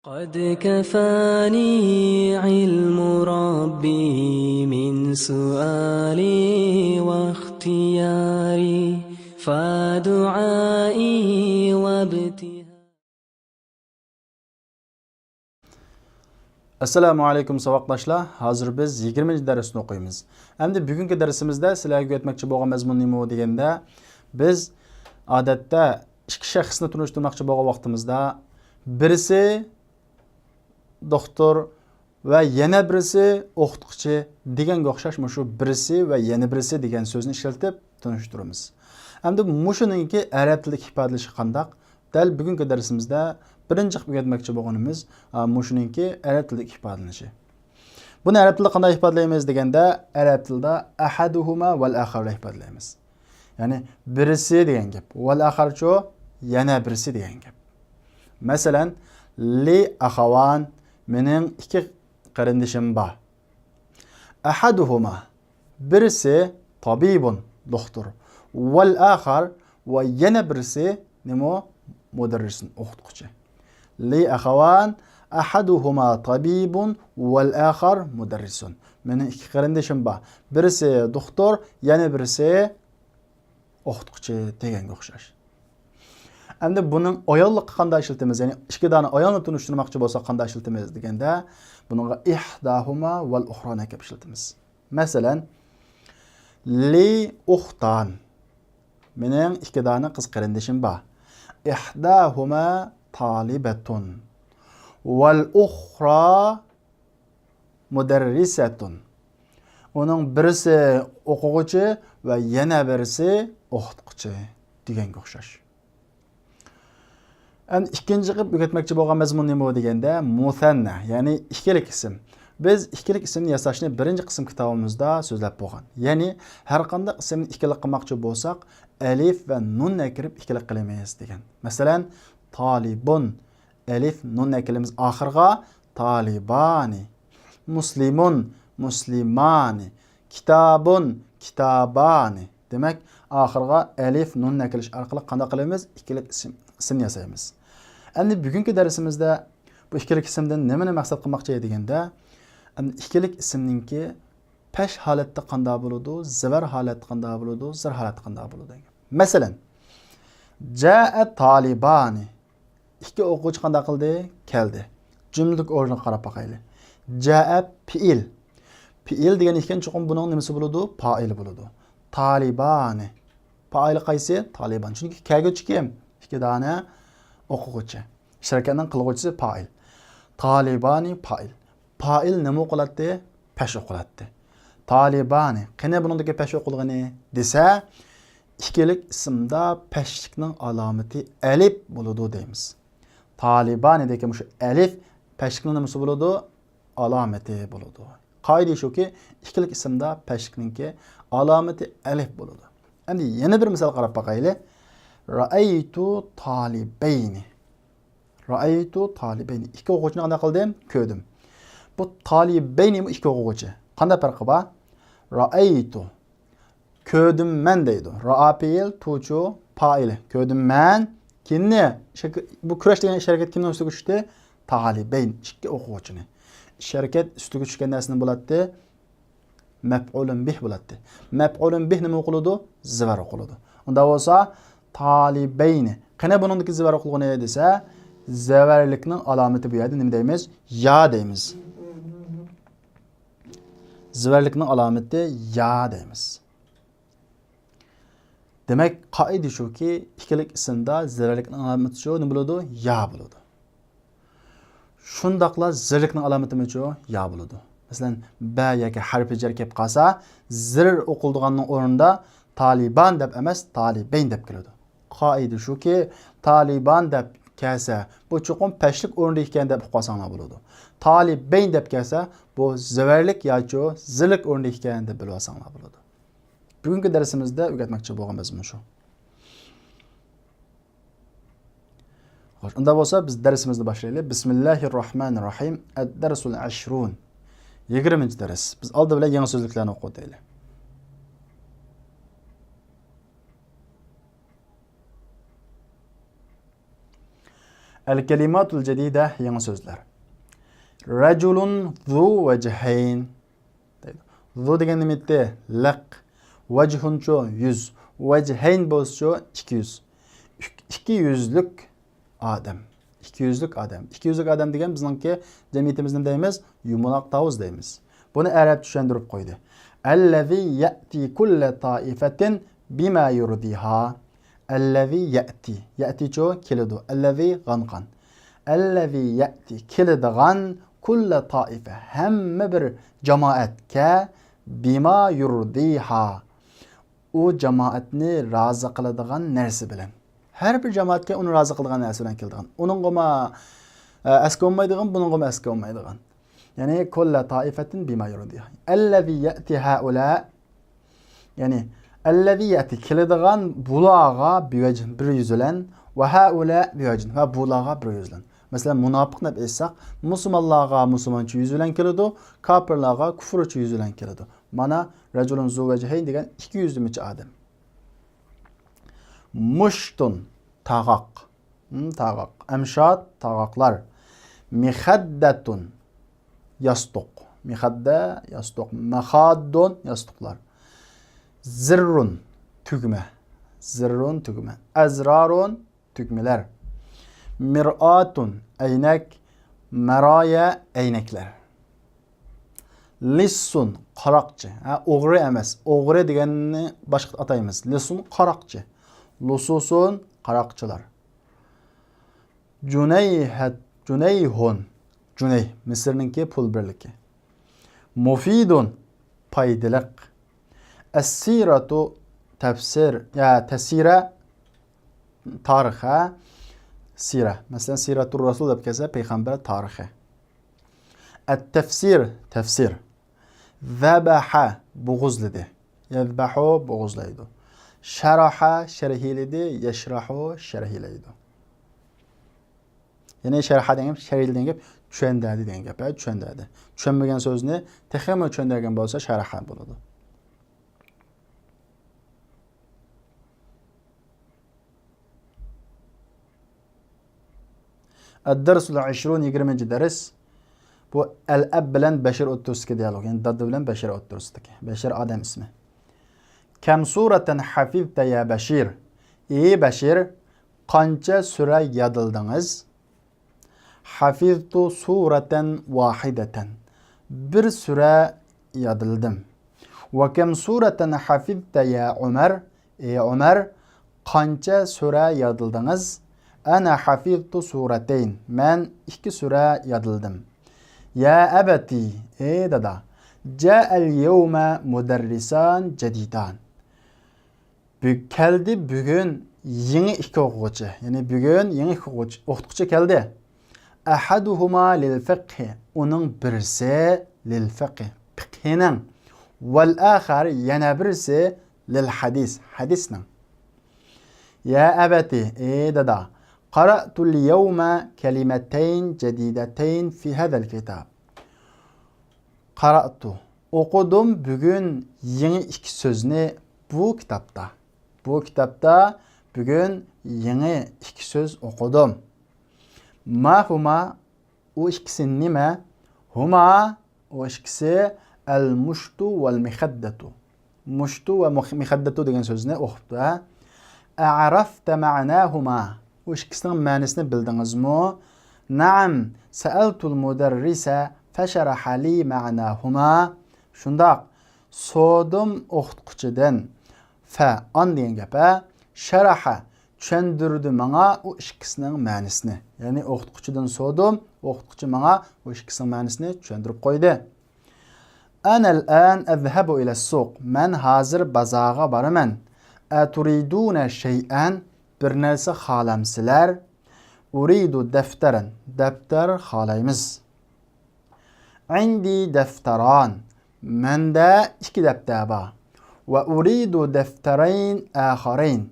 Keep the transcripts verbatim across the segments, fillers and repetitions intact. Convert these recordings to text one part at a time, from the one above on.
قد كفاني علم ربي من سؤالي واختياري، فدعائي وابتهالي. ئەسسالامۇ ئەلەيكۇم ساۋاقداشلار، ھازىر بىز يىگىرمىنچى دەرسنى ئوقۇيمىز. ئەمدى بۈگۈنكى دەرسىمىزدە سىلەرگە ئۆگەتمەكچى بولغان مەزمۇن نېمە دېگەندە، بىز ئادەتتە ئىككى شەخسنى تونۇشتۇرماقچى بولغان ۋاقتىمىزدا، بىرسى دوختۇر ۋە يەنە بىرسى ئوقۇتقۇچى دېگەنگە ئوخشاش مۇشۇ بىرسى ۋە يەنە بىرسى دېگەن سۆزنى ئىشلىتىپ تونۇشتۇرىمىز. ئەمدى مۇشۇنىڭكى ئەرەب تىلىدىكى ئىپادىلىشى قانداق؟ دەل بۈگۈنكى دەرسىمىزدە بىرىنچى قىلىپ ئۆگەتمەكچى بولغىنىمىز، ئا، مۇشۇنىڭكى ئەرەب تىلىدىكى ئىپادىلىنىشى. بۇنى ئەرەب تىلىدا قانداق ئىپادىلەيمىز دېگەندە، ئەرەب تىلىدا ئەھەدۇھۇما ۋەل ئاخار بىلەن ئىپادىلەيمىز. يەنى بىرسى دېگەن گەپ. ۋەل ئاخارچۇ؟ يەنە بىرسى دېگەن گەپ. مەسىلەن، لى ئەخەۋان، مېنىڭ ئىككى قېرىندىشىم بار. ئەھەدۇھۇما، بىرسى، تەبىبۇن، دوختۇر. ۋەل ئاخار، ۋە يەنە بىرسى نېمە؟ مۇدەررىسۇن، ئوقۇتقۇچى. لى ئەخەۋان، ئەھەدۇھۇما تەبىبۇن ۋەل ئاخار مۇدەررىسۇن. مېنىڭ ئىككى قېرىندىشىم بار. بىرسى دوختۇر، يەنە بىرسى ئوقۇتقۇچى دېگەنگە ئوخشاش. ئەمدى بۇنىڭ ئاياللىققا قانداق ئىشلىتىمىز؟ يەنى ئىككى دانە ئايالنى تونۇشتۇرماقچى بولساق قانداق ئىشلىتىمىز دېگەندە، بۇنىڭغا ئىھداھۇما ۋەل ئۇخرا دەپ ئىشلىتىمىز. مەسىلەن، لى ئۇختان. مېنىڭ ئىككى دانە قىز قېرىندىشىم بار. ئىھداھۇما تالىبەتۇن ۋەل ئۇخرا مۇدەررىسەتۇن. ئۇنىڭ بىرسى ئوقۇغۇچى ۋە يەنە بىرسى ئوقۇتقۇچى دېگەنگە ئوخشاش. ئەمدى ئىككىنچى قىلىپ ئۆگەتمەكچى بولغان مەزمۇن نېمە دېگەندە، مۇسەننە، يەنى ئىككىلىك ئىسىم. بىز ئىككىلىك ئىسىمنى ياساشنى بىرىنچى قىسىم كىتابىمىزدا سۆزلەپ بولغان. يەنى ھەر قانداق ئىسىمنى ئىككىلىك قىلماقچى بولساق، ئەلىف ۋە نۇن ئەكىرىپ ئىككىلىك قىلىمىز دېگەن. مەسىلەن، تالىبۇن، ئەلىف نۇن ئەكىلىمىز ئاخىرغا، تالىبانى. مۇسلىمۇن، مۇسلىمانى. كىتابۇن، كىتابانى. دېمەك، ئاخىرغا ئەلىف نۇن ئەكىلىش ئارقىلىق قانداق قىلىمىز؟ ئىككىلىك ئىسىم، ئىسىم ياسايمىز. ئەمدى بۈگۈنكى دەرسىمىزدە بۇ ئىككىلىك ئىسىمدىن نېمىنى مەقسەت قىلماقچى دېگەندە، ئەمدى ئىككىلىك ئىسىمنىڭكى پەش ھالەتتە قانداق بولىدۇ، زىۋەر ھالەتتە قانداق بولىدۇ، زىر ھالەتتە قانداق بولىدۇ دېگەن. مەسىلەن، جائە تالىبانى. ئىككى ئوقۇغۇچى قانداق قىلدى؟ كەلدى. جۈملىلىك ئورنىغا قاراپ باقايلى. جائە پېئىل. پېئىل دېگەن ئىكەن، چوقۇم بۇنىڭ نېمىسى بولىدۇ؟ پائىلى بولىدۇ. تالىبانى. پائىلى قايسى؟ تالىبان. چۈنكى كەلگۈچى كىم؟ ئىككى دانە ئوقۇغۇچى. ئىش ھەرىكەتنىڭ قىلغۇچىسى پائىل. تالىبانى پائىل. پائىل نېمە ئوقۇلاتتى؟ پەش ئوقۇلاتتى. تالىبانى. قېنى بۇنىڭدىكى پەش ئوقۇلغىنى دېسە، ئىككىلىك ئىسىمدا پەشلىكنىڭ ئالامىتى ئەلىپ بولىدۇ دەيمىز. تالىبانىدىكى مۇشۇ ئەلىپ پەشلىكنىڭ نېمىسى بولىدۇ؟ ئالامىتى بولىدۇ. قائىدە شۇكى، ئىككىلىك ئىسىمدا پەشلىكنىڭكى ئالامىتى ئەلىپ بولىدۇ. ئەمدى يەنە بىر مىسال قاراپ باقايلى. رەئەيتۇ تالىبەينى. رەئەيتۇ تالىبەينى. ئىككى ئوقۇغۇچىنى قانداق قىلدىم؟ كۆردۈم. بۇ تالىبەينىمۇ ئىككى ئوقۇغۇچى. قانداق پەرقى بار؟ رەئەيتۇ. كۆردۈم مەن دەيدۇ. رەئا پېئىل، تۇچۇ پائىلى. كۆردۈم مەن. كىمنى؟ شەك-، بۇ كۈرەش دېگەن ئىش ھەرىكەت كىمنىڭ ئۈستىگە چۈشتى؟ تالىبەين. ئىككى ئوقۇغۇچىنى. ئىش ھەرىكەت ئۈستىگە چۈشكەن نەرسە نېمە بولاتتى؟ مەپئۇلۇن بىھ بولاتتى. مەپئۇلۇن بىھ نېمە ئوقۇلىدۇ؟ زىۋەر ئوقۇلىدۇ. ئۇنداق بولسا، تالىبەينى. قېنى بۇنىڭدىكى زىۋەر ئوقۇلغىنى دېسە، زىۋەرلىكنىڭ ئالامىتى بۇ يەردە نېمە دەيمىز؟ يا دەيمىز. زىۋەرلىكنىڭ ئالامىتى يا دەيمىز. دېمەك، قائىدە شۇكى، ئىككىلىك ئىسىمدا زىرلىكنىڭ ئالامىتى شۇ نېمە بولىدۇ؟ يا بولىدۇ. شۇنداقلا زىرلىكنىڭ ئالامىتىمۇچۇ؟ يا بولىدۇ. مەسىلەن، بە ياكى ھەرپى جەر كېلىپ قالسا، زىر ئوقۇلىدىغاننىڭ ئورنىدا تالىبان دەپ ئەمەس، تالىبەين دەپ كېلىدۇ. قائىدە شۇكى، تالىبان دەپ كەلسە، بۇ چوقۇم پەشلىك ئورنىدا ئىكەن دەپ ئۇقۇۋالساڭلار بولىدۇ. تالىبەين دەپ كەلسە، بۇ زىۋەرلىك ياچۇ زىرلىك ئورنىدا ئىكەن دەپ بىلىۋالساڭلار بولىدۇ. بۈگۈنكى دەرسىمىزدە ئۆگەتمەكچى بولغان مەزمۇن شۇ. خوش، ئۇنداق بولسا بىز دەرسىمىزنى باشلايلى. بىسمىللاھىررەھمانىررەھىم. ئەددەرسۇل ئەشرۇن. يىگىرمىنچى دەرس. بىز ئالدى بىلەن يېڭى سۆزلۈكلەرنى ئوقۇۋېتەيلى. ئەل كەلىماتۇل جەدىدە، يېڭى سۆزلەر. رەجۇلۇن زۇ ۋەجھەين دەيدۇ. زۇ دېگەن نېمە ئىدى؟ لىق. ۋەجھۇنچۇ؟ يۈز. ۋەجھەين بولسىچۇ؟ ئىككى يۈز. ئىك-، ئىككى يۈزلۈك ئادەم. ئىككى يۈزلۈك ئادەم. ئىككى يۈزلۈك ئادەم دېگەن بىزنىڭكى جەمئىيىتىمىزدە دەيمىز، يۇمىلاق تاۋۇز دەيمىز. بۇنى ئەرەب چۈشەندۈرۈپ قويدى. ئەللەزى يەتى كۇللە تائىفەتىن بىما يۇردىھا. ئەللەزى يەتى. يەتىچۇ؟ كېلىدۇ. ئەللەزى غانقان. ئەللەزى يەتى، كېلىدىغان، كۇللە تائىفە، ھەممە بىر جامائەتكە، بىما يۇردىھا، ئۇ جامائەتنى رازى قىلىدىغان نەرسە بىلەن. ھەر بىر جامائەتكە ئۇنى رازى قىلىدىغان نەرسە بىلەن كېلىدىغان. ئۇنىڭغىمۇ، ئە، ئەسكە بولمايدىغان، بۇنىڭغىمۇ ئەسكە بولمايدىغان. يەنى، كۇللە تائىفەتىن بىما يۇردىھا. ئەللەزى يەتى ھەئۇلە. يەنى، ئەللەزى يەتى، كېلىدىغان، بۇلارغا بىۋەجھ، بىر يۈز بىلەن، ۋە ھەئۇلە بىۋەجھ، ۋە بۇلارغا بىر يۈز بىلەن. مەسىلەن، مۇناپىق دەپ ئېيتساق، مۇسۇلمانلارغا مۇسۇلمانچە يۈز بىلەن كېلىدۇ، كاپىرلارغا كۇفرچە يۈز بىلەن كېلىدۇ. مانا، رەجۇلۇن زۇ ۋەجھەين دېگەن ئىككى يۈزلىمىچە ئادەم. مۇشتۇن، تاغاق. ھىم، تاغاق. ئەمشات، تاغاقلار. مىخەددەتۇن، ياستۇق. مىخەددە، ياستۇق. مەخاددۇن، ياستۇقلار. زىررۇن، تۈگمە. زىررۇن، تۈگمە. ئەزرارۇن، تۈگمىلەر. مىرئاتۇن، ئەينەك. مەرايە، ئەينەكلەر. لىسسۇن، قاراقچى. ھە، ئوغرى ئەمەس. ئوغرى دېگەننى باشقا ئاتايمىز. لىسسۇن، قاراقچى. لۇسۇسۇن، قاراقچىلار. جۇنەيھەت، جۇنەيھۇن، جۇنەيھ، مىسىرنىڭكى پۇل بىرلىكى. مۇفىدۇن، پايدىلىق. ئەسسىرەتۇ، تەپسىر، يا، تەسىرە، تارىخ، ھە؟ سىرە. مەسىلەن، سىرەتۇر رەسۇل دەپ كەلسە، پەيغەمبەر تارىخى. ئەتتەفسىر، تەفسىر. زەبەھە، بوغۇزلىدى. يەزبەھۇ، بوغۇزلايدۇ. شەرەھە، شەرھلىدى. يەشرەھۇ، شەرھلەيدۇ. يەنى شەرھە دېگەن گەپ، شەرھلىدى دېگەن گەپ، چۈشەندۈردى دېگەن گەپ، ھە، چۈشەندۈردى. چۈشەنمىگەن سۆزنى تېخىمۇ چۈشەندۈرگەن بولسا، شەرھە بولىدۇ. ئەددەرسۇل ئىشرۇن، يىگىرمىنچى دەرس. بۇ ئەلئەب بىلەن بەشىر ئوتتۇرىسىدىكى دىئالوگ، يەنى داددا بىلەن بەشىر ئوتتۇرىسىدىكى. بەشىر ئادەم ئىسمى. كەم سۇرەتەن ھەفىزتە يا بەشىر؟ ئى بەشىر، قانچە سۈرە يادلىدىڭىز؟ ھەفىزتۇ سۇرەتەن ۋاھىدەتەن. بىر سۈرە يادلىدىم. ۋە كەم سۇرەتەن ھەفىزتە يا ئۆمەر؟ ئى ئۆمەر، قانچە سۈرە يادلىدىڭىز؟ ئەنە ھەفىزتۇ سۇرەتەين. مەن ئىككى سۈرە يادلىدىم. يا ئەبەتى، ئى دادا. جائەل يەۋمە مۇدەررىسان جەدىدان. بۈ-، كەلدى بۈگۈن يېڭى ئىككى ئوقۇغۇچى. يەنى بۈگۈن يېڭى ئىككى ئوقۇغۇچى، ئوقۇتقۇچى كەلدى. ئەھەدۇھۇما لىل فىقھى، ئۇنىڭ بىرسى لىل فىقھى، فىقھىنىڭ. ۋەل ئاخەر، يەنە بىرسى لىل ھەدىس، ھەدىسنىڭ. يا ئەبەتى، ئى دادا. قەرەئتۇل يەۋمە كەلىمەتەين جەدىدەتەين فى ھەزەل كىتاب. قەرەئتۇ، ئوقۇدۇم بۈگۈن يېڭى ئىككى سۆزنى بۇ كىتابتا. بۇ كىتابتا بۈگۈن يېڭى ئىككى سۆز ئوقۇدۇم. ما ھۇما، ئۇ ئىككىسى نېمە؟ ھۇما، ئۇ ئىككىسى، ئەل مۇشتۇ ۋەل مىخەددەتۇ. مۇشتۇ ۋە مۇخ-، مىخەددەتۇ دېگەن سۆزنى ئوقۇپتۇ، ھە؟ ئەئرەفتە مەئناھۇما، ئۇ ئىككىسىنىڭ مەنىسىنى بىلدىڭىزمۇ؟ نەئەم، سەئەلتۇل مۇدەررىسە فەشەرەھە لى مەئناھۇما. شۇنداق، سورىدىم ئوقۇتقۇچىدىن. فە، ئان دېگەن گەپ، ھە؟ شەرەھە، چۈشەندۈردى ماڭا ئۇ ئىككىسىنىڭ مەنىسىنى. يەنى ئوقۇتقۇچىدىن سورىدىم، ئوقۇتقۇچى ماڭا ئۇ ئىككىسىنىڭ مەنىسىنى چۈشەندۈرۈپ قويدى. ئەنەل ئان ئەزھەبۇ ئىلەس سۇق. مەن ھازىر بازارغا بارىمەن. ئەتۇرىدۇنە شەيئەن. بىر نەرسە خالامسىلەر؟ ئۇرىدۇ دەفتەرەن. دەپتەر خالايمىز. ئىندى دەفتەران. مەندە ئىككى دەپتەر بار. ۋە ئۇرىدۇ دەفتەرەين ئاخەرەين.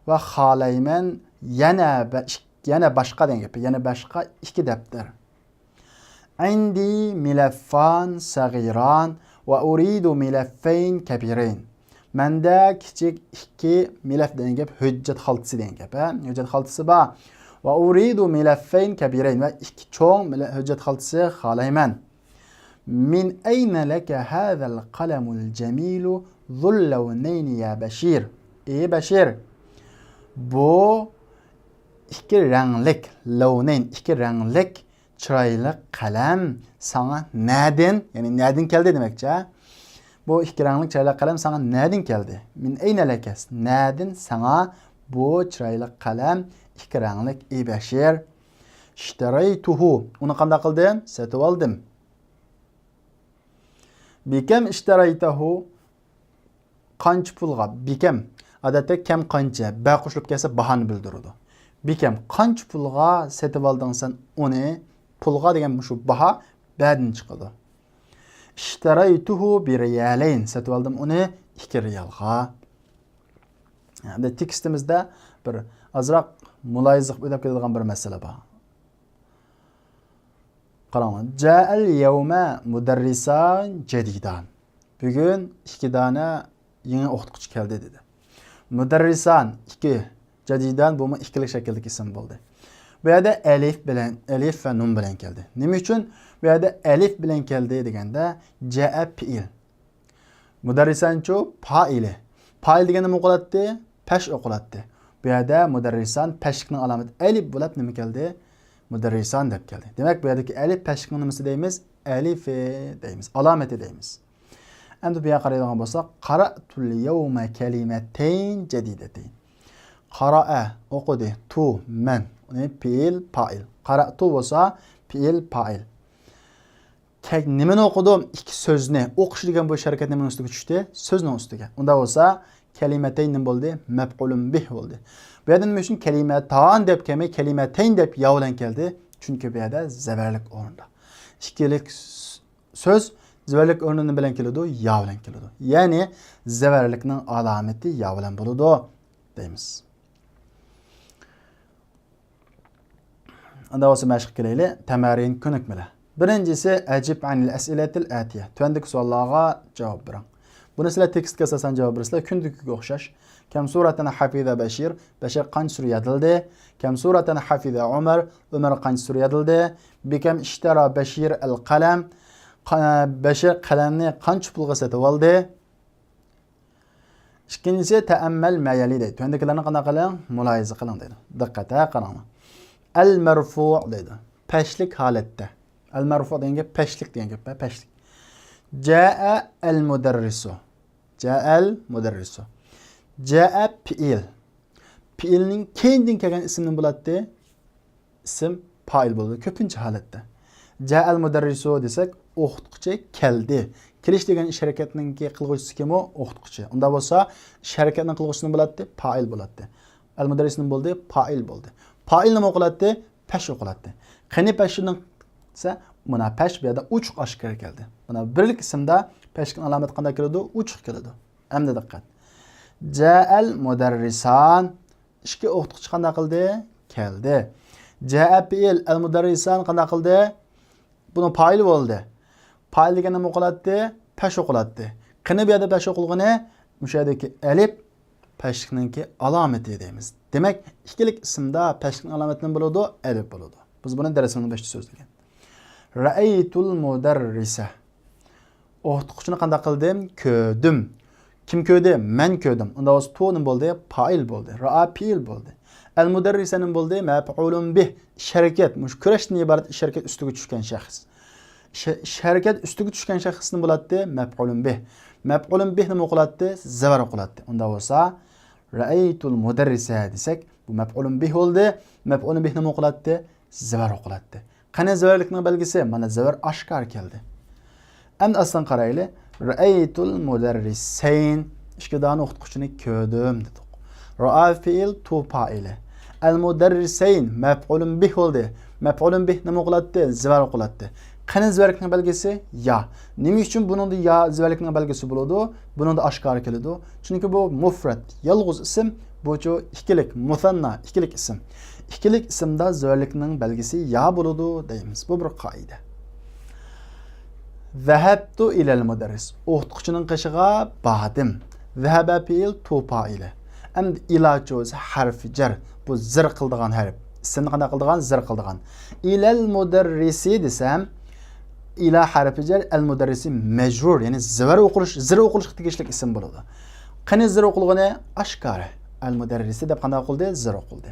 ۋە خالايمەن يەنە بە-، يەنە باشقا دېگەن گەپ. يەنە باشقا ئىككى دەپتەر. ئىندى مىلەففان سەغىران ۋە ئۇرىدۇ مىلەففەين كەبىرەين. مەندە كىچىك ئىككى مىلەف دېگەن گەپ، ھۆججەت خالتىسى دېگەن گەپ، ھە؟ ھۆججەت خالتىسى بار. وأريد ملفين كبيرين، ۋە ئىككى چوڭ مىل-، ھۆججەت خالتىسى خالايمەن. من أين لك هذا القلم الجميل ذو اللونين يا بشير؟ ئى بەشىر، بۇ ئىككى رەڭلىك، لونين، ئىككى رەڭلىك چىرايلىق قەلەم ساڭا نەدىن، يەنى نەدىن كەلدى دېمەكچى، ھە؟ بۇ ئىككى رەڭلىك چىرايلىق قەلەم ساڭا نەدىن كەلدى؟ من أين لك؟ نەدىن ساڭا بۇ چىرايلىق قەلەم، ئىككى رەڭلىك، ئى بەشىر؟ اشتريته، ئۇنى قانداق قىلدىم؟ سېتىۋالدىم. بكم اشتريته؟ قانچە پۇلغا؟ بكم. ئادەتتە كم قانچە، بە قوشۇلۇپ كەلسە باھانى بىلدۈرىدۇ. بكم، قانچە پۇلغا سېتىۋالدىڭ سەن ئۇنى؟ پۇلغا دېگەن مۇشۇ باھا بەدىن چىقىدۇ. اشتريته بريالين، سېتىۋالدىم ئۇنى ئىككى رىيالغا. ئەمدى تېكىستىمىزدە بىر ئازراق مۇلاھىزە قىلىپ ئۆتۈپ كېتىدىغان بىر مەسىلە بار. قاراڭلار. جاء اليوم مدرسان جديدان. بۈگۈن ئىككى دانە يېڭى ئوقۇتقۇچى كەلدى دېدى. مۇدەررىسان ئىككى، جەدىدان بۇمۇ ئىككىلىك شەكىلدىكى ئىسىم بولدى. بۇ يەردە ئەلىف بىلەن، ئەلىف ۋە نۇن بىلەن كەلدى. نېمە ئۈچۈن بۇ يەردە ئەلىف بىلەن كەلدى دېگەندە، جەئە پېئىل. مۇدەررىسانچۇ پائىلى. پائىل دېگەندە نېمە ئوقۇلاتتى؟ پەش ئوقۇلاتتى. بۇ يەردە مۇدەررىسان پەشلىكنىڭ ئالامىتى ئەلىپ بولۇپ نېمە كەلدى؟ مۇدەررىسان دەپ كەلدى. دېمەك، بۇ يەردىكى ئەلىپ پەشلىكنىڭ نېمىسى دەيمىز؟ ئەلىفى دەيمىز. ئالامىتى دەيمىز. ئەمدى بۇ يەرگە قارايدىغان بولساق، قاراتۇل يەۋمە كەلىمەتەين جەدىدەتەين. قارائە، ئوقۇدى. تۇ، مەن. يەنى پېئىل، پائىل. قاراتۇ بولسا پېئىل، پائىل. كە-، نېمىنى ئوقۇدۇم؟ ئىككى سۆزنى. ئوقۇش دېگەن بۇ ھەرىكەت نېمىنىڭ ئۈستىگە چۈشتى؟ سۆزنىڭ ئۈستىگە. ئۇنداق بولسا، كەلىمەتەين نېمە بولدى؟ مەپئۇلۇن بىھ بولدى. بۇ يەردە نېمە ئۈچۈن كەلىمەتان دەپ كەلمەي، كەلىمەتەين دەپ يا بىلەن كەلدى؟ چۈنكى بۇ يەردە زەۋەرلىك ئورۇندا. ئىككىلىك س-، سۆز زەۋەرلىك ئورنىدا نېمە بىلەن كېلىدۇ؟ يا بىلەن كېلىدۇ. يەنى زەۋەرلىكنىڭ ئالامىتى يا بىلەن بولىدۇ دەيمىز. ئەمدى بولسا مەشىق قىلىلى. تەمارىن، كۆنۈكمىلەر. بىرىنچىسى، ئەجىب ئەنىل ئەسئىلەتىل ئەتىيە. تۆۋەندىكى سوئاللارغا جاۋاب بېرىڭ. بۇنى سىلەر تېكىستكە ئاساسەن جاۋاب بېرىسىلەر. كۈندىكىگە ئوخشاش. كەم سۇرەتەن ھەفىزە بەشىر؟ بەشىر قانچە سۈرە يادلىدى؟ كەم سۇرەتەن ھەفىزە ئۆمەر؟ ئۆمەر قانچە سۈرە يادلىدى؟ بىكەم ئىشتەرا بەشىر ئەل قەلەم؟ قا-، بەشىر قەلەمنى قانچە پۇلغا سېتىۋالدى؟ ئىككىنچىسى، تەئەممەل مەيەلى دەيدۇ. تۆۋەندىكىلەرنى قانداق قىلىڭ؟ مۇلاھىزە قىلىڭ دەيدۇ. دىققەت ھە، قاراڭلار. ئەل مەرفۇ دەيدۇ. پەشلىك ھالەتتە. ئەل مەرفۇ دېگەن گەپ پەشلىك دېگەن گەپ، پەشلىك. جەئە ئەل مۇدەررىسۇ. جەئەل مۇدەررىسۇ. جەئە پېئىل. پېئىلنىڭ كەينىدىن كەلگەن ئىسىم نېمە بولاتتى؟ ئىسىم پائىل بولىدۇ كۆپىنچە ھالەتتە. جەئەل مۇدەررىسۇ دېسەك، ئوقۇتقۇچى كەلدى. كېلىش دېگەن ئىش ھەرىكەتنىڭكى قىلغۇچىسى كىم ئۇ؟ ئوقۇتقۇچى. ئۇنداق بولسا، ئىش ھەرىكەتنىڭ قىلغۇچىسى نېمە بولاتتى؟ پائىل بولاتتى. ئەل مۇدەررىس نېمە بولدى؟ پائىل بولدى. پائىل نېمە ئوقۇلاتتى؟ پەش ئوقۇلاتتى. قېنى پەشنىڭ دېسە، مانا پەش بۇ يەردە ئوچۇق ئاشكارا كەلدى. مانا بىرلىك ئىسىمدا پەشنىڭ ئالامىتى قانداق كېلىدۇ؟ ئوچۇق كېلىدۇ. ئەمدى دىققەت. جەئەل مۇدەررىسان. ئىككى ئوقۇتقۇچى قانداق قىلدى؟ كەلدى. جەئە پېئىل، ئەل مۇدەررىسان قانداق قىلدى؟ بۇنىڭ پائىلى بولدى. پائىل دېگەن نېمە ئوقۇلاتتى؟ پەش ئوقۇلاتتى. قېنى بۇ يەردە پەش ئوقۇلغىنى؟ مۇشۇ يەردىكى ئەلىپ پەشلىكنىڭكى ئالامىتى دەيمىز. دېمەك، ئىككىلىك ئىسىمدا پەشلىكنىڭ ئالامىتى نېمە بولىدۇ؟ ئەلىپ بولىدۇ. بىز بۇنى دەرسىمىزنىڭ بېشىدا سۆزلىگەن. رەئەيتۇل مۇدەررىسە. ئوقۇتقۇچىنى قانداق قىلدىم؟ كۆردۈم. كىم كۆردى؟ مەن كۆردۈم. ئۇنداق بولسا تو نېمە بولدى؟ پائىل بولدى. رەئا پېئىل بولدى. ئەل مۇدەررىسە نېمە بولدى؟ مەپئۇلۇن بىھ. ئىش ھەرىكەت، مۇشۇ كۈرەشتىن ئىبارەت ئىش ھەرىكەت ئۈستىگە چۈشكەن شەخس. ئىش، ئىش ھەرىكەت ئۈستىگە چۈشكەن شەخس نېمە بولاتتى؟ مەپئۇلۇن بىھ. مەپئۇلۇن بىھ نېمە ئوقۇلاتتى؟ زەۋەر ئوقۇلاتتى. ئۇنداق بولسا، رەئەيتۇل مۇدەررىسە دېسەك، بۇ مەپئۇلۇن بىھ بولدى. مەپئۇلۇن بىھ نېمە ئوقۇلاتتى؟ زەۋەر ئوقۇلاتتى. قېنى زەۋەرلىكنىڭ بەلگىسى؟ مانا زەۋەر ئاشكارا كەلدى. ئەمدى ئاستىن قارايلى. رەئەيتۇل مۇدەررىسەين. ئىككى دانە ئوقۇتقۇچىنى كۆردۈم دېدۇق. رەئا پېئىل، تو پائىلى. ئەل مۇدەررىسەين مەپئۇلۇن بىھ بولدى. مەپئۇلۇن بىھ نېمە ئوقۇلاتتى؟ زەۋەر ئوقۇلاتتى. قېنى زەۋەرلىكنىڭ بەلگىسى؟ يا. نېمە ئۈچۈن بۇنىڭدا يا زەۋەرلىكنىڭ بەلگىسى بولىدۇ؟ بۇنىڭدا ئاشكارا كېلىدۇ. چۈنكى بۇ مۇفرەت، يالغۇز ئىسىم، بۇچۇ ئىككىلىك، مۇسەننا، ئىككىلىك ئىسىم. ئىككىلىك ئىسىمدا زەۋەرلىكنىڭ بەلگىسى يا بولىدۇ دەيمىز. بۇ بىر قائىدە. زەھەبتۇ ئىلەل مۇدەررىس. ئوقۇتقۇچىنىڭ قېشىغا باردىم. زەھەبە پېئىل، تو پائىلى. ئەمدى ئىلاچۇ ھەرفى جەر. بۇ زىر قىلىدىغان ھەرپ. ئىسىمنى قانداق قىلىدىغان؟ زىر قىلىدىغان. ئىلەل مۇدەررىسى دېسەم، ئىلا ھەرپى جەر، ئەل مۇدەررىسى مەجرۇر، يەنى زىر ئوقۇلۇش، زىر ئوقۇلۇشقا تېگىشلىك ئىسىم بولىدۇ. قېنى زىر ئوقۇلغىنى؟ ئاشكارا. ئەل مۇدەررىسى دەپ قانداق ئوقۇلدى؟ زىر ئوقۇلدى.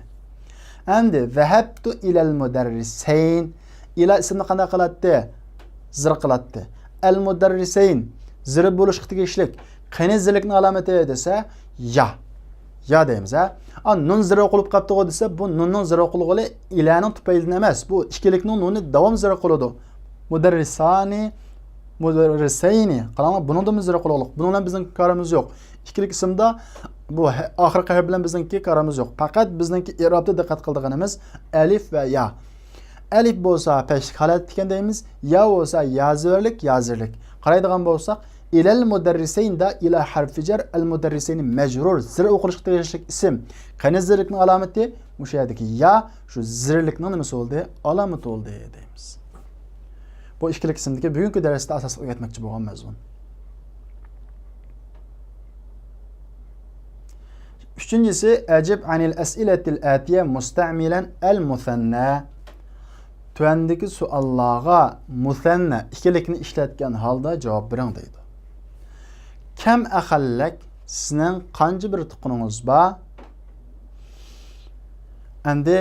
ئەمدى ذهبت إلى المدرسين. ئىلا ئىسىمنى قانداق قىلاتتى؟ زىر قىلاتتى. ئەل مۇدەررىسەين، زىر بولۇشقا تېگىشلىك. قېنى زىرلىكنىڭ ئالامىتى دېسە، يا. يا دەيمىز، ھە؟ ئا، نۇن زىر ئوقۇلۇپ قاپتىغۇ دېسە، بۇ نۇننىڭ زىر ئوقۇلغىلى ئىلەنىڭ تۈپەيلىدىن ئەمەس. بۇ ئىككىلىكنىڭ نۇنى داۋام زىر ئوقۇلىدۇ. مۇدەررىسانى، مۇدەررىسەينى. قاراڭلار، بۇنىڭدىنمۇ زىر ئوقۇلغۇلۇق. بۇنىڭ بىلەن بىزنىڭ كارىمىز يوق. ئىككىلىك ئىسىمدا بۇ ھە-، ئاخىرقى ھەرپ بىلەن بىزنىڭكى كارىمىز يوق. پەقەت بىزنىڭكى ئېرابتا دىققەت قىلىدىغىنىمىز ئەلىف ۋە يا. ئەلىف بولسا پەشلىك ھالەتتە ئىكەن دەيمىز، يا بولسا يا زۆرلۈك، يا زىرلىك. قارايدىغان بولساق، ئىلەل مۇدەررىسەيندا ئىلا ھەرپى جەر، ئەل مۇدەررىسەينى مەجرۇر، زىر ئوقۇلۇشقا تېگىشلىك ئىسىم. قېنى زىرلىكنىڭ ئالامىتى؟ مۇشۇ يەردىكى يا، شۇ زىرلىكنىڭ نېمىسى بولدى؟ ئالامىتى بولدى دەيمىز. بۇ ئىككىلىك ئىسىمدىكى بۈگۈنكى دەرستە ئاساسلىق ئۆگەتمەكچى بولغان مەزمۇن. ئۈچىنچىسى، ئەجىب ئەنىل ئەسئىلەتىل ئەتىيە مۇستەمىلەن ئەل مۇسەننە. تۆۋەندىكى سوئاللارغا مۇسەننە ئىككىلىكنى ئىشلەتكەن ھالدا جاۋاب بېرىڭ دەيدۇ. كەم ئەخەللەك، سىزنىڭ قانچە بىر تۇغقىنىڭىز بار؟ ئەمدى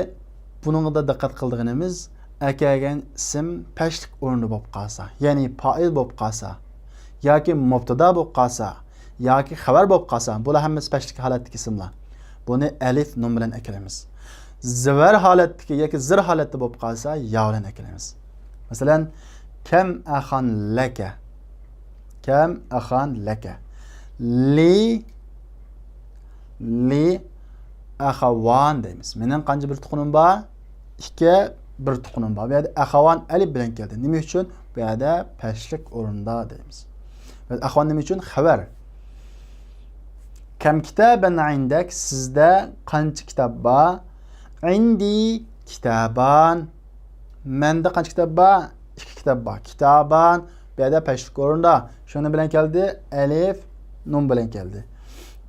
بۇنىڭغا دىققەت قىلىدىغىنىمىز، ئەكەلگەن ئىسىم پەشلىك ئورنىدا بولۇپ قالسا، يەنى پائىل بولۇپ قالسا، ياكى مۇبتادا بولۇپ قالسا، ياكى خەۋەر بولۇپ قالسا، بۇلار ھەممىسى پەشلىك ھالەتتىكى ئىسىملار. بۇنى ئەلىف، نۇن بىلەن ئەكىلىمىز. زىۋەر ھالەتتىكى ياكى زىر ھالەتتە بولۇپ قالسا، يا بىلەن ئەكىلىمىز. مەسىلەن، كەم ئەخان لەكە. كەم ئەخان لەكە. لى، لى ئەخەۋان دەيمىز. مېنىڭ قانچە بىر تۇغقىنىم بار؟ ئىككى بىر تۇغقىنىم بار. بۇ يەردە ئەخەۋان ئەلىپ بىلەن كەلدى. نېمە ئۈچۈن؟ بۇ يەردە پەشلىك ئورۇندا دەيمىز. ئەخەۋان نېمە ئۈچۈن؟ خەۋەر. كەم كىتابەن ئىندەك، سىزدە قانچە كىتاب بار؟ ئىندى كىتابان. مەندە قانچە كىتاب بار؟ ئىككى كىتاب بار. كىتابان، بۇ يەردە پەشلىك ئورۇندا. شۇنىڭ بىلەن كەلدى، ئەلىف، نۇن بىلەن كەلدى.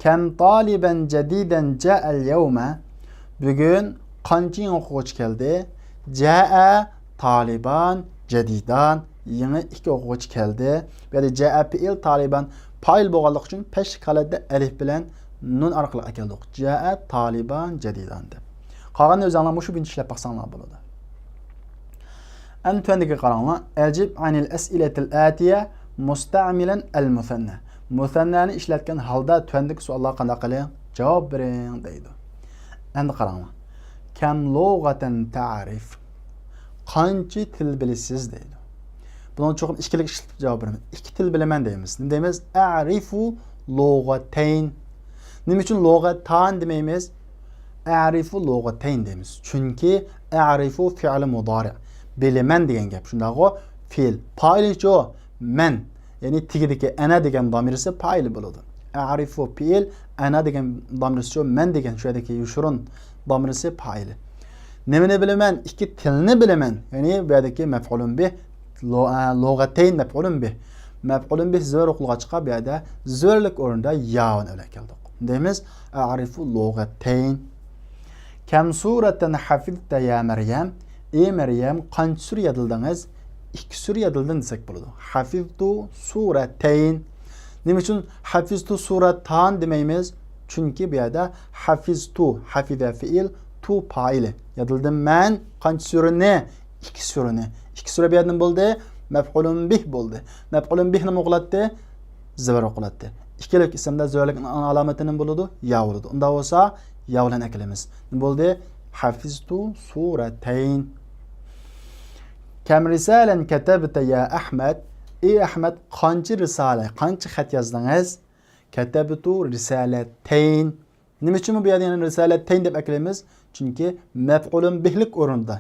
كەم تالىبەن جەدىدەن جائەل يەۋمە. بۈگۈن قانچە يېڭى ئوقۇغۇچى كەلدى؟ جائە تالىبان جەدىدان. يېڭى ئىككى ئوقۇغۇچى كەلدى. بۇ يەردە جائە پېئىل، تالىبان پائىل بولغانلىقى ئۈچۈن پەشلىك ھالەتتە ئەلىف بىلەن نۇن ئارقىلىق ئەكەلدۇق. جائە تالىبان جەدىدان دەپ. قالغاننى ئۆزۈڭلار مۇشۇ بويىچە ئىشلەپ باقساڭلار بولىدۇ. ئەمدى تۆۋەندىكىگە قاراڭلار. ئەجىب ئەنىل ئەسئىلەتىل ئەتىيە مۇستەمىلەن ئەل مۇسەننە. مۇسەننەنى ئىشلەتكەن ھالدا تۆۋەندىكى سوئاللارغا قانداق قىلىڭ؟ جاۋاب بېرىڭ دەيدۇ. ئەمدى قاراڭلار. كەم لۇغەتەن تەرىف. قانچە تىل بىلىسىز دەيدۇ. بۇنىڭ چوقۇم ئىككىلىك ئىشلىتىپ جاۋاب بېرىمىز. ئىككى تىل بىلىمەن دەيمىز. نېمە دەيمىز؟ ئەرىفۇ لۇغەتەين. نېمە ئۈچۈن لۇغەتان دېمەيمىز؟ ئەرىفۇ لۇغەتەين دەيمىز. چۈنكى ئەرىفۇ فېئىل مۇدارىئ. بىلىمەن دېگەن گەپ. شۇنداقغۇ؟ فېئىل. پائىلىچۇ؟ مەن. يەنى تېگىدىكى ئەنە دېگەن دامىرسى پائىلى بولىدۇ. ئەرىفۇ پېئىل، ئەنە دېگەن دامىرسىچۇ؟ مەن دېگەن شۇ يەردىكى يوشۇرۇن دامىرسى پائىلى. نېمىنى بىلىمەن؟ ئىككى تىلنى بىلىمەن. يەنى بۇ يەردىكى مەپئۇلۇن بىھ، لۇ-، ئە، لۇغەتەين مەپئۇلۇن بىھ. مەپئۇلۇن بىھ زۆر قىلغاچقا بۇ يەردە زۆرلۈك ئورنىدا ياۋان ئۆلەك كەلدۇق. دەيمىز، ئەرىفۇ لۇغەتەين. كەم سۇرەتەن ھەفىزتە يا مەريەم؟ ئى مەريەم، قانچە سۈرە يادلىدىڭىز؟ ئىككى سۈرە يادلىدىم دېسەك بولىدۇ. ھەفىزتۇ سۇرەتەين. نېمە ئۈچۈن ھەفىزتۇ سۇرەتان دېمەيمىز؟ چۈنكى بۇ يەردە ھەفىزتۇ، ھەفىزە فېئىل، تۇ پائىلى. يادلىدىم مەن قانچە سۈرىنى؟ ئىككى سۈرىنى. ئىككى سۈرە بۇ يەردە نېمە بولدى؟ مەپئۇلۇن بىھ بولدى. مەپئۇلۇن بىھ نېمە ئوقۇلاتتى؟ زۆر ئوقۇلاتتى. ئىككىلىك ئىسىمدا زۆرلۈكنىڭ ئالامىتى نېمە بولىدۇ؟ يا بولىدۇ. ئۇنداق بولسا يا بىلەن ئەكىلىمىز. نېمە بولدى؟ ھەفىزتۇ سۇرەتەين. كەم رىسالەن كەتەبتە يا ئەھمەد؟ ئى ئەھمەد، قانچە رىسالە، قانچە خەت يازدىڭىز؟ كەتەبتۇ رىسالەتەين. نېمە ئۈچۈن بۇ يەردە يەنە رىسالەتەين دەپ ئەكىلىمىز؟ چۈنكى مەپئۇلۇن بىھلىك ئورنىدا.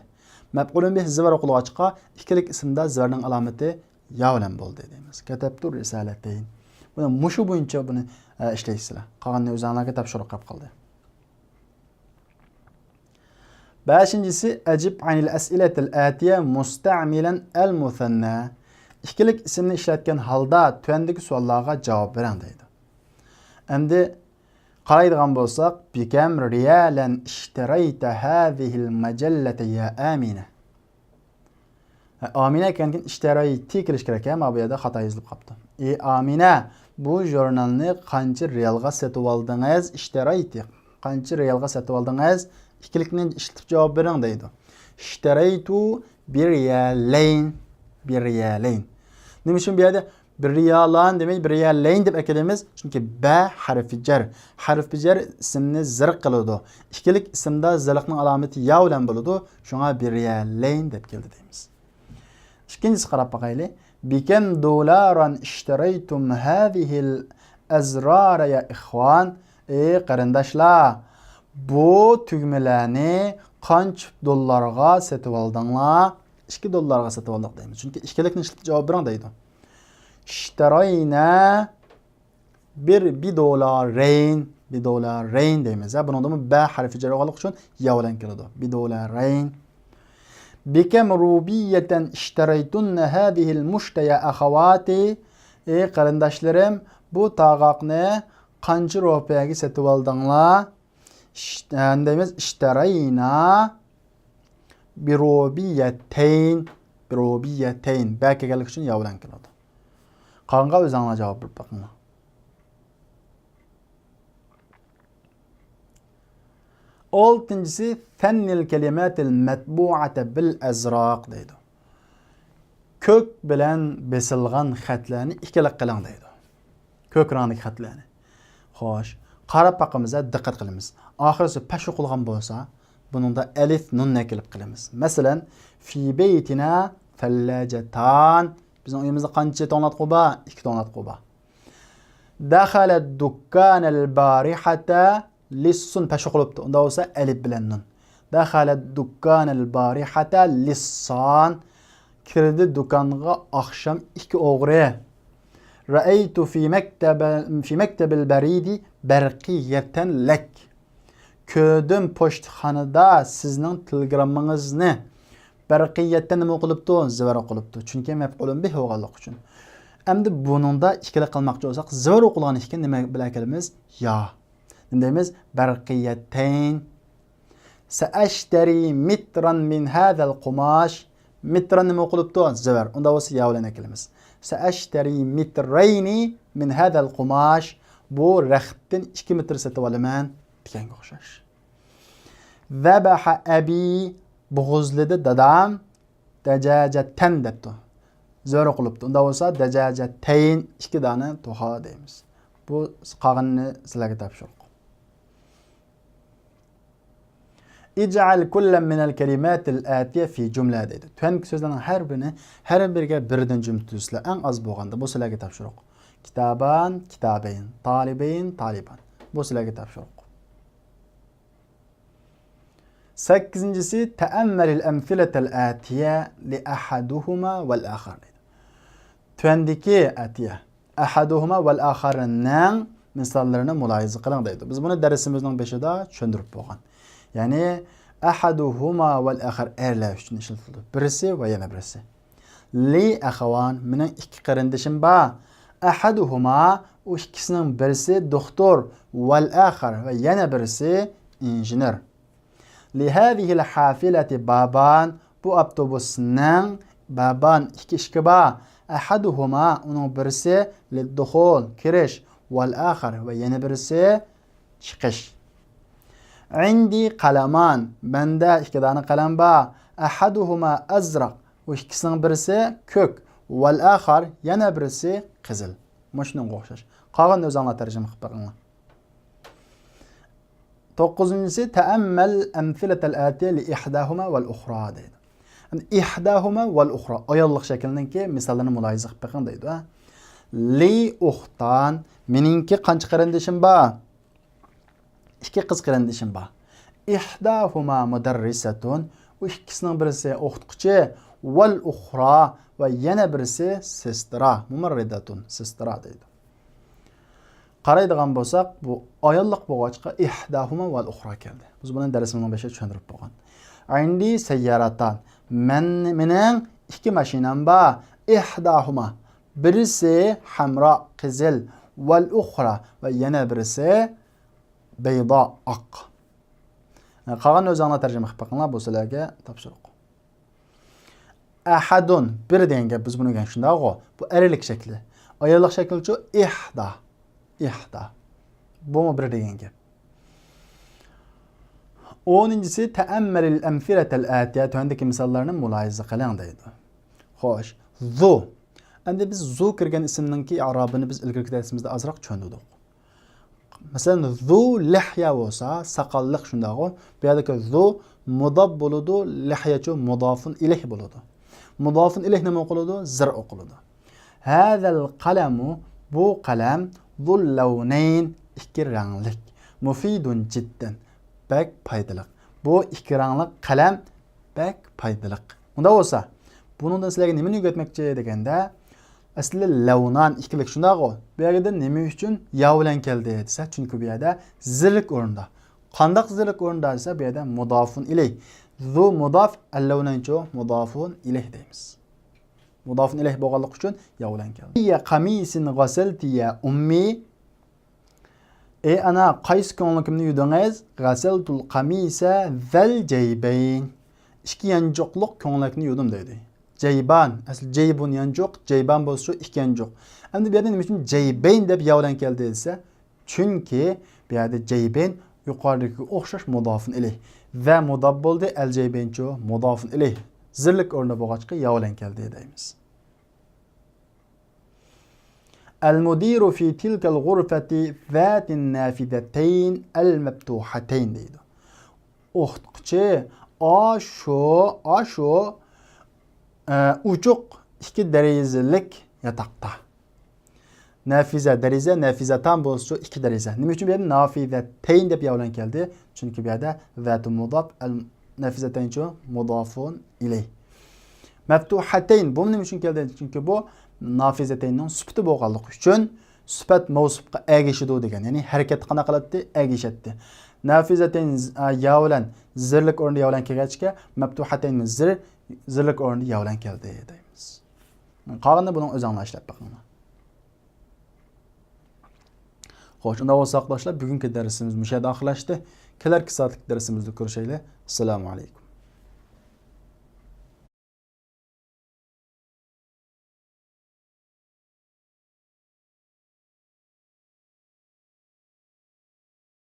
مەپئۇلۇن بىھ زىۋەر ئوقۇلغاچقا، ئىككىلىك ئىسىمدا زىۋەرنىڭ ئالامىتى يا بىلەن بولدى دەيمىز. كەتەبتۇ رىسالەتەين. بۇنى مۇشۇ بويىچە بۇنى، ئە، ئىشلەيسىلەر. قالغىنىنى ئۆزۈڭلارگە تاپشۇرۇق قېلىپ قالدى. بەشىنچىسى، ئەجىب ئەنىل ئەسئىلەتىل ئەتىيە مۇستەمىلەن ئەل مۇسەننە. ئىككىلىك ئىسىمنى ئىشلەتكەن ھالدا تۆۋەندىكى سوئاللارغا جاۋاب بېرىڭ دەيدۇ. ئەمدى، ئە، قارايدىغان بولساق، بىكەم رىيالەن ئىشتەرەيتە ھازىھىل مەجەللەتە يا ئامىنە. ھە، ئامىنە ئىكەنكىن ئىشتەرەيتى كېلىش كېرەك، ھە، مانا بۇ يەردە خاتا يېزىلىپ قاپتۇ. ئى ئامىنە، بۇ ژۇرنالنى قانچە رىيالغا سېتىۋالدىڭىز؟ ئىشتەرەيتى. قانچە رىيالغا سېتىۋالدىڭىز؟ ئىككىلىكنى ئىشلىتىپ جاۋاب بېرىڭ دەيدۇ. ئىشتەرەيتۇ بىرىيالەين. بىرىيالەين. نېمە ئۈچۈن بۇ يەردە بىرىيالان دېمەي، بىرىيالەين دەپ ئەكېلىمىز؟ چۈنكى بە ھەرپى جەر. ھەرپى جەر ئىسىمنى زەرق قىلىدۇ. ئىككىلىك ئىسىمدا زەرقنىڭ ئالامىتى يا بىلەن بولىدۇ. شۇڭا بىرىيالەين دەپ كەلدى دەيمىز. ئىككىنچىسى قاراپ باقايلى. بىكەم دولاران ئىشتەرەيتۇم ھازىھىل ئەزرارە يا ئىخۋان. ئى قېرىنداشلار، بۇ تۈگمىلەرنى قانچە دوللارغا سېتىۋالدىڭلار؟ ئىككى دوللارغا سېتىۋالدۇق دەيمىز. چۈنكى ئىككىلىكنى ئىشلىتىپ جاۋاب بېرىڭ دەيدۇ. ئىشتەرەينە بىر، بىر دولارەين، بىر دولارەين دەيمىز. ھە، بۇنىڭدىمۇ بە ھەرپى جەر بولغانلىقى ئۈچۈن يا بىلەن كېلىدۇ. بىر دولارەين. بىكەم رۇبىيەتەن ئىشتەرەيتۇننە ھازىھىل مۇشتە يا ئەخەۋاتى. ئى قېرىنداشلىرىم، بۇ تاغاقنى قانچە روپىيەگە سېتىۋالدىڭلار؟ ئىش-، ئە، دەيمىز، ئىشتەرەينا بىرۇبىيەتەين. بىرۇبىيەتەين. بە كەلگەنلىكى ئۈچۈن يا بىلەن كېلىدۇ. قالغانغا ئۆزۈڭلار جاۋاب بېرىپ بېقىڭلار. ئالتىنچىسى، سەننىل كەلىماتىل مەتبۇئەتە بىل ئەزراق دەيدۇ. كۆك بىلەن بېسىلغان خەتلەرنى ئىككىلىك قىلىڭ دەيدۇ. كۆك رەڭدىكى خەتلەرنى. خوش، قاراپ باقىمىز، دىققەت قىلىمىز. ئاخىرسى پەش ئوقۇلغان بولسا، بۇنىڭدا ئەلىف نۇننى ئەكېلىپ قىلىمىز. مەسىلەن، في بيتنا ثلاجتان. بىزنىڭ ئۆيىمىزدە قانچە توڭلاتقۇ بار؟ ئىككى توڭلاتقۇ بار. دخلت دكان البارحة لص. پەش ئوقۇلۇپتۇ. ئۇنداق بولسا ئەلىپ بىلەن نۇن. دخلت دكان البارحة لصان. كىردى دۇكانغا ئاخشام ئىككى ئوغرى. رأيت في مكتب، في مكتب البريد برقية لك. كۆردۈم پوچتىخانىدا سىزنىڭ تېلېگراممىڭىزنى. بەرقىيەتتە نېمە ئوقۇلۇپتۇ؟ زىۋەر ئوقۇلۇپتۇ. چۈنكى مەپئۇلۇن بىھ بولغانلىقى ئۈچۈن. ئەمدى بۇنىڭدا ئىككىلىك قىلماقچى بولساق، زىۋەر ئوقۇلغان ئىكەن، نېمە بىلەن كېلىمىز؟ يا. نېمە دەيمىز؟ بەرقىيەتتەين. سەئەشتەرى مىتران مىن ھازەل قۇماش. مىتران نېمە ئوقۇلۇپتۇ؟ زىۋەر. ئۇنداق بولسا يا بىلەن ئەكېلىمىز. سەئەشتەرى مىترەينى مىن ھازەل قۇماش. بۇ رەختتىن ئىككى مېتىر سېتىۋالىمەن دېگەنگە ئوخشاش. ذبح أبي، بوغۇزلىدى دادام، دەجاجەتەن دەپتۇ. زۆرۈر قىلىپتۇ. ئۇنداق بولسا دەجاجەتەين، ئىككى دانە توخۇ دەيمىز. بۇ قالغىنىنى سىلەرگە تاپشۇرۇق. اجعل كلا من الكلمات الآتية في جملة دەيدۇ. تۆۋەندىكى سۆزلەرنىڭ ھەر بىرىنى، ھەر بىرىگە بىردىن جۈملە تۈزسىلەر. ئەڭ ئاز بولغاندا، بۇ سىلەرگە تاپشۇرۇق. كتابان، كتابين، طالبين، طالبان. بۇ سىلەرگە تاپشۇرۇق. سەككىزىنچىسى، تەئەممەلىل ئەمسىلەتەل ئەتىيە لى ئەھەدۇھۇما ۋەل ئاخەر دەيدۇ. تۆۋەندىكى ئەتىيە، ئەھەدۇھۇما ۋەل ئاخەرنىڭ مىساللىرىنى مۇلاھىزە قىلىڭ دەيدۇ. بىز بۇنى دەرسىمىزنىڭ بېشىدا چۈشەندۈرۈپ بولغان. يەنى، ئەھەدۇھۇما ۋەل ئاخەر ئەرلەر ئۈچۈن ئىشلىتىلىدۇ. بىرسى ۋە يەنە بىرسى. لى ئەخەۋان، مېنىڭ ئىككى قېرىندىشىم بار. ئەھەدۇھۇما، ئۇ ئىككىسىنىڭ بىرسى دوختۇر، ۋەل ئاخەر، ۋە يەنە بىرسى ئىنژېنېر. لىھازىھىل ھافىلەتى بابان، بۇ ئاپتوبۇسنىڭ بابان، ئىككى ئىشىكى بار. ئەھەدۇھۇما، ئۇنىڭ بىرسى لىددۇخۇل، كىرىش، ۋەل ئاخەر، ۋە يەنە بىرسى چىقىش. عىندى قەلەمان، مەندە ئىككى دانە قەلەم بار. ئەھەدۇھۇما ئەزرەق، ئۇ ئىككىسىنىڭ بىرسى كۆك، ۋەل ئاخەر، يەنە بىرسى قىزىل. مۇشۇنىڭغا ئوخشاش. قالغىنىنى ئۆزۈڭلار تەرجىمە قىلىپ بېقىڭلار. توققۇزىنچىسى، تەئەممەل ئەمسىلەتەل ئەتىيە لى ئىھداھۇما ۋەل ئۇخرا دەيدۇ. يەنى ئىھداھۇما ۋەل ئۇخرا، ئاياللىق شەكىلنىڭكى مىساللىرىنى مۇلاھىزە قىلىپ بېقىڭ دەيدۇ. لى ئۇختان، مېنىڭكى قانچە قېرىندىشىم بار؟ ئىككى قىز قېرىندىشىم بار. ئىھداھۇما مۇدەررىسەتۇن، ئۇ ئىككىسىنىڭ بىرسى ئوقۇتقۇچى، ۋەل ئۇخرا، ۋە يەنە بىرسى سېسترا، مۇمەررىدەتۇن، سېسترا دەيدۇ. قارايدىغان بولساق، بۇ ئاياللىق بولغاچقا، ئىھداھۇما ۋەل ئۇخرا كەلدى. بىز بۇنى دەرسىمىزنىڭ بېشىدا چۈشەندۈرۈپ بولغان. ئىندى سەيياراتان. مەن، مېنىڭ ئىككى ماشىنام بار. ئىھداھۇما، بىرسى ھەمرا، قىزىل، ۋەل ئۇخرا، ۋە يەنە بىرسى بەيضا، ئاق. قالغاننى ئۆزۈڭلار تەرجىمە قىلىپ بېقىڭلار، بۇ سىلەرگە تاپشۇرۇق. ئەھەدۇن، بىر دېگەن گەپ، بىز بۇنى ئۆگەنگەن شۇنداقغۇ؟ بۇ ئەرلىك شەكلى. ئاياللىق شەكلىچۇ؟ ئىھدا. ئىھدا. بۇمۇ بىر دېگەن گەپ. ئونىنچىسى، تەئەممەلىل ئەمسىلەتەل ئەتىيە، تۆۋەندىكى مىساللارنى مۇلاھىزە قىلىڭ دەيدۇ. خوش، زۇ. ئەمدى بىز زۇ كىرگەن ئىسىمنىڭكى ئىئرابىنى بىز ئىلگىرىكى دەرسىمىزدە ئازراق چۈشەندۈردۇق. مەسىلەن، زۇ لىھيا بولسا، ساقاللىق شۇنداقغۇ؟ بۇ يەردىكى زۇ مۇداپ بولىدۇ، لىھياچۇ مۇدافۇن ئىلەيھ بولىدۇ. مۇدافۇن ئىلەيھ نېمە ئوقۇلىدۇ؟ زىر ئوقۇلىدۇ. ھەزەل قەلەمۇ، بۇ قەلەم، زۇل لەۋنەين، ئىككى رەڭلىك. مۇفىدۇن جىددەن، بەك پايدىلىق. بۇ ئىككى رەڭلىك قەلەم بەك پايدىلىق. ئۇنداق بولسا، بۇنىڭدىن سىلەرگە نېمىنى ئۆگەتمەكچى دېگەندە، ئەسلى لەۋنان ئىككىلىك شۇنداقغۇ؟ بۇ يەردە نېمە ئۈچۈن يا بىلەن كەلدى دېسە، چۈنكى بۇ يەردە زىرلىك ئورنىدا. قانداق زىرلىك ئورنىدا دېسە، بۇ يەردە مۇدافۇن ئىلەيھ. زۇ مۇداف، ئەللەۋنەينچۇ مۇدافۇن ئىلەيھ دەيمىز. مۇدافۇن ئىلەيھ بولغانلىقى ئۈچۈن يا بىلەن كەلدى. ئەييە قەمىسىن غەسەلتى يا ئۇممى. ئەي ئانا، قايسى كۆڭلىكىمنى يۇدۇڭىز؟ غەسەلتۇل قەمىسە زەل جەيبەين. ئىككى يانچۇقلۇق كۆڭلەكنى يۇدۇم دەيدۇ. جەيبان، ئەسلى جەيبۇن يانچۇق، جەيبان بولسا شۇ ئىككى يانچۇق. ئەمدى بۇ يەردە نېمە ئۈچۈن جەيبەين دەپ يا بىلەن كەلدى دېسە، چۈنكى بۇ يەردە جەيبەين يۇقىرىدىكىگە ئوخشاش مۇدافۇن ئىلەيھ. ۋە مۇداپ بولدى، ئەل جەيبەينچۇ مۇدافۇن ئىلەيھ. زىرلىك ئورنىدا بولغاچقا يا بىلەن كەلدى دەيمىز. ئەل مۇدىرۇ فى تىلكەل غۇرفەتى زاتىن نافىزەتەين ئەل مەپتۇھەتەين دەيدۇ. ئوقۇتقۇچى ئاشۇ، ئاشۇ، ئە، ئوچۇق ئىككى دېرىزىلىك ياتاقتا. نافىزە، دېرىزە، نافىزەتان بولسىچۇ ئىككى دېرىزە. نېمە ئۈچۈن بۇ يەردە نافىزەتەين دەپ يا بىلەن كەلدى؟ چۈنكى بۇ يەردە زاتۇ مۇداف، ئەل نافىزەتەينچۇ مۇدافۇن ئىلەيھ. مەپتۇھەتەين، بۇمۇ نېمە ئۈچۈن كەلدى؟ چۈنكى بۇ نافىزەتەيننىڭ سۈپىتى بولغانلىقى ئۈچۈن سۈپەت مەۋسۇپقا ئەگىشىدۇ دېگەن. يەنى ھەرىكەتتە قانداق قىلاتتى؟ ئەگىشەتتى. نافىزەتەين ز-، ئا، يا بىلەن زىرلىك ئورنىدا يا بىلەن كەلگەچكە، مەپتۇھەتەينمۇ زىر، زىرلىك ئورنىدا يا بىلەن كەلدى دەيمىز. قالغىنىنى بۇنىڭ ئۆزۈڭلار ئىشلەپ بېقىڭلار. خوش، ئۇنداق بولسا ئاقداشلار، بۈگۈنكى دەرسىمىز مۇشۇ يەردە ئاخىرلاشتى. كېلەركى سائەتلىك دەرسىمىزدە كۆرۈشەيلى. ئەسسالامۇ ئەلەيكۇم.